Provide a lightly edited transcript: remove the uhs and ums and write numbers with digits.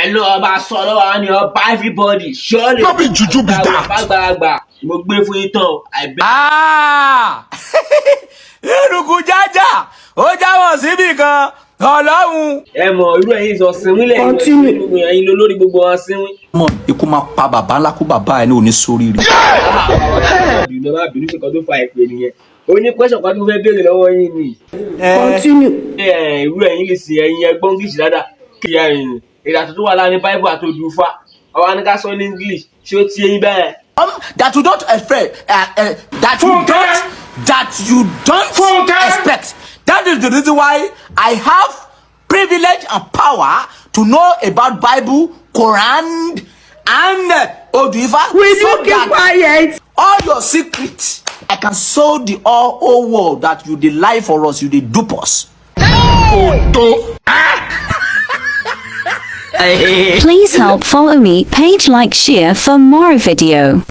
Àìlọ́ ọba sọ lọ́wọ́ àwọn ni ọba everybody surely. No be juju be that. Àgbàlagbà mo gbé fún yín tán o. I beg. Ah! Eruku jájà ó jáwọ́ síbì kan ọlọ́run. Ẹ mọ̀ irú ẹ̀yin sọ sinwín lẹ́yìn Continue. gbogbo ẹ̀yin lórí gbogbo wọn sinwín. Mọ ikú máa pa bàbá ńlá kú bàbá ẹ ní òní sórí rẹ. Bínú, má bínú, ṣe kan tó fa ìpè nìyẹn. Ó ní question kan tí mo fẹ́ béèrè lọ́wọ́ yín ni. Continue. Ẹ, irú ẹ̀yin lè sìn ẹ̀yin ẹgbọ́n English dáadáa. Kí ẹ̀yin ìyàtọ̀ tó wà láàrin Bible àti Odùfá. Ọwọ́ ní ká sọ ní English, ṣé ó ti eyín bẹ́ẹ̀? That you don't expect, that you Funke! don't, that you don't Funke! expect. That is the reason why I have privilege and power to know about Bible, Quran, and Oduifa. Will So you keep that quiet? all your secrets, I can show the whole world that you dey lie for us, you dey dupe us. Odo. Please help follow me page, like, share for more video.